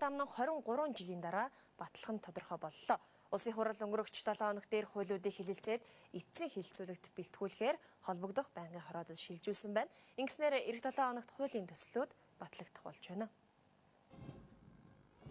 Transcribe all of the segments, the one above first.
амнан 23 жилийн дараа батлах нь тодорхой боллоо. Улсын хурал өнгөрөгч 7 хоног дээр хуулиудыг хилэлцээд эцсийн хилцүүлэгт бэлтгүүлэхээр холбогдох байнгын хороодод шилжүүлсэн байна. Ингэснээр эх 7 хоногт хуулийн төслүүд батлагдах болж байна.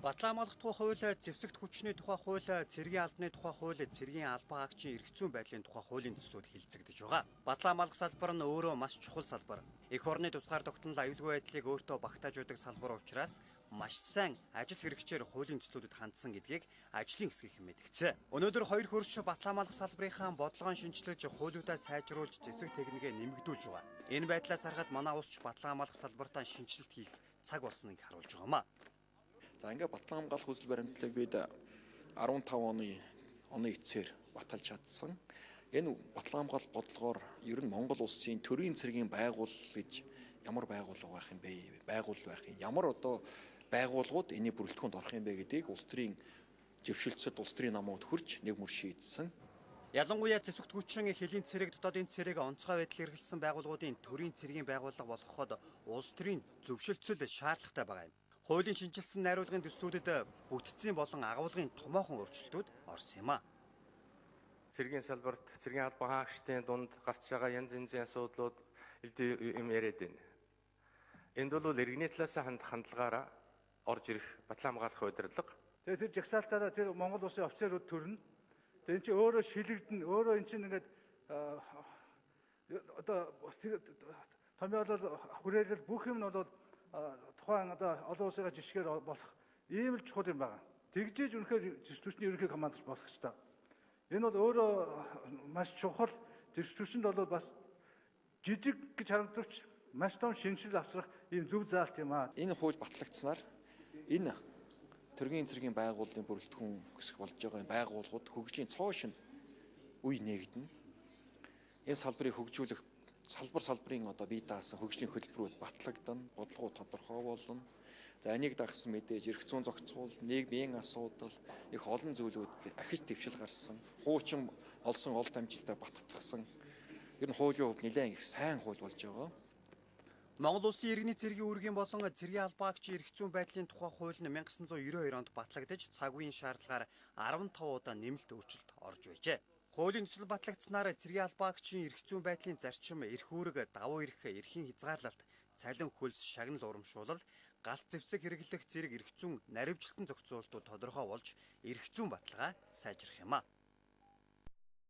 Батлан хамгаалах тухай хууль, зэвсэгт хүчний тухай хууль, цэргийн албаны тухай хууль, цэргийн албан хаагчийн эрх зүйн байдлын тухай хуулийн төслүүд хилцэгдэж байгаа. Батлан хамгаалах салбар нь өөрөө маш чухал салбар. Эх орны тусгаар тогтнол аюулгүй байдлыг өөртөө багтааж байдаг салбар учраас маш сайн ажил хэрэгчээр хуулийн төслүүдэд хандсан гэдгийг ажлын хэсгийнхэн мэдгдсэн. Өнөөдөр хоёр хөрш батлан хамгаалах салбарынхаа бодлогоо шинчилж, хуулиудаа сайжруулж, зэвсэг техникээ нэмэгдүүлж байгаа. Энэ байдлаас харахад манай улс ч батлан хамгаалах салбартаа шинэчлэлт хийх цаг болсныг харуулж байгаа юм а. За ингээ батлан хамгаалах үзэл баримтлалыг бид 15 оны эцсээр баталж чадсан. Энэ батлан хамгаалах бодлогоор ер нь Монгол улсын төрийн цэргийн байгууллага гэж ямар байгууллага байх юм бэ? Байгууллага байх юм. Ямар одоо байгууллагууд энэний бүрэлдэхүүнд орох юм бэ гэдгийг улс төрийн зөвшөлтсөд улс төрийн намууд хөрч нэг мөр шийдсэн. Ялангуяа зэвсэгт хүчин хөлийн цэрэг, дотоодын цэрэг, онцгой байдал эрхэлсэн байгууллагуудын төрийн цэргийн байгууллага болгоход улс төрийн зөвшөлтсөл шаардлагатай байгаа юм. Хуулийн шинэчилсэн найруулгын төслүүдэд бүтцийн болон агуулгын томоохон өөрчлөлтүүд орсон юм а. Цэргийн салбарт цэргийн албан хаагчдын дунд гарч байгаа янз янзын асуудлууд элдв юм яриад байна. Энд бол иргэний талаас хандах хандлагаараа орж ирэх батлан хамгаалах удирдлага. Тэгээ тэр жагсаалтаараа тэр Монгол улсын офицерууд төрнө. Тэгээ эн чинь өөрөө шилэгдэнэ, өөрөө эн чинь ингээд одоо томьёолол хүрээлэл бүх юм нь бол тухайн одоо олон улсынхаа жишгээр болох ийм л чухал юм байна. Тэгжээж үнэхээр зэвсэг түвшний ерөнхий командирч болох ёстой. Энэ бол өөрөө маш чухал зэвсэг түвшинд бол бас жижиг гэж харагдавч маш том шинэчлэл авчрах ийм зөв заалт юм аа. Энэ хууль батлагдсанаар энэ төргийн цэргийн байгууллагын бүрэлдэхүүн хэсэг болж байгаа байгууллагууд хөгжлийн цоо шинэ үе нээгдэнэ. Энэ салбарыг хөгжүүлэх салбарын одоо бие даасан хөгжлийн хөтөлбөрүүд батлагдана, бодлогоо тодорхой болно. За энийг дагсан мэдээж эрх зүйн зохицуул, нийгмийн асуудал, их олон зүйлүүд ахиж дэвшил гарсан. Хуучин олсон олд амжилтаа баттгасан. Ер нь хуулийн хувьд нэлээд их сайн хууль болж байгаа. Монгол улсын иргэний цэргийн үүргийн болон цэргийн албан хаагчийн эрх зүйн байдлын тухай хууль нь 1992 онд батлагдаж, цаг үеийн шаардлагаар 15 удаа нэмэлт өөрчлөлт орж байжээ. Хуулийн төсөл батлагдсанаар цэргийн албан хаагчийн эрх зүйн байдлын зарчим, эрх үүрэг, давуу эрх, эрхийн хязгаарлалт, цалин хөлс, шагнал урамшуулал, галт зэвсэг хэрэглэх зэрэг эрх зүйн наривчлалтын зохицуултууд тодорхой болж эрх зүйн баталгаа сайжрах юм а.